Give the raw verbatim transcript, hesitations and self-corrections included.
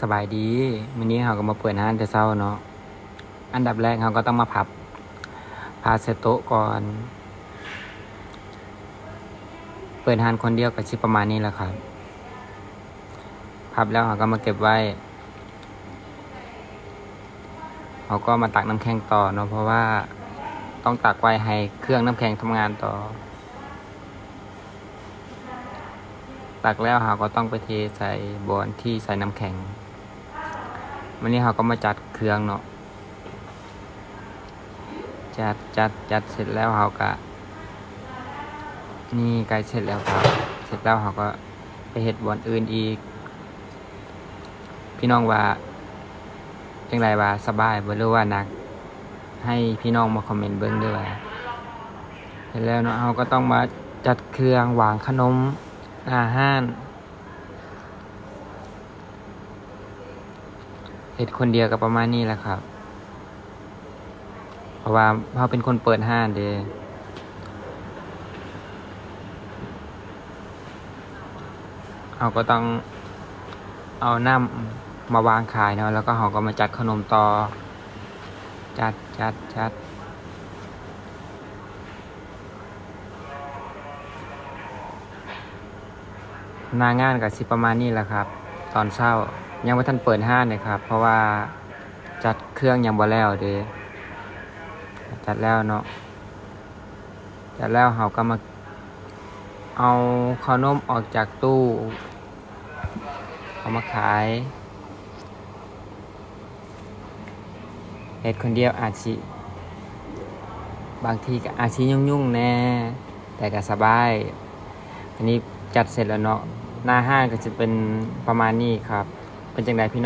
สบายดี มื้อนี้เฮาก็มาเปิดร้านแต่เช้าเนาะ อันดับแรกเฮาก็ต้องมาพับผ้าเช็ดโต๊ะก่อน เปิดร้านคนเดียวก็สิประมาณนี้แหละครับ พับแล้วเฮาก็มาเก็บไว้ เฮาก็มาตักน้ำแข็งต่อเนาะ เพราะว่าต้องตักไว้ให้เครื่องน้ำแข็งทำงานต่อ ตักแล้วเฮาก็ต้องไปเทใส่บ่อนที่ใส่น้ำแข็ง มื้อนี้เฮาก็มาจัดเครื่องเนาะ จัด จัด จัดเสร็จแล้วเฮาก็ นี่ใกล้เสร็จแล้วครับ เสร็จแล้วเฮาก็ไปเฮ็ดบ่อนอื่นอีก พี่น้องว่าจั่งใด ว่าสบายบ่หรือว่าหนัก ให้พี่น้องมาคอมเมนต์เบิ่งเด้อว่า เสร็จแล้วเนาะ เฮาก็ต้องมาจัดเครื่องวางขนมหน้าร้าน เฮ็ดคนเดียวก็ประมาณนี้แหละครับ เพราะว่าเฮาเป็นคนเปิดร้านเด้ เฮาก็ต้องเอาน้ำมาวางขายเนาะ แล้วก็เฮาก็มาจัดขนมต่อ จัด จัด จัด หน้างานก็สิประมาณนี้แหละครับ ตอนเช้ายังบ่ทันเปิดร้านเลยครับ เพราะว่าจัดเครื่องยังบ่แล้วเด้ จัดแล้วเนาะ จัดแล้วเฮาก็มาเอาขนมออกจากตู้ เอามาขาย เฮ็ดคนเดียวอาจสิ บางทีก็อาจสิยุ่งๆแหน่ แต่ก็สบาย อันนี้จัดเสร็จแล้วเนาะ หน้าร้านก็จะเป็นประมาณนี้ครับ เป็นจั่งใดพี่น้อง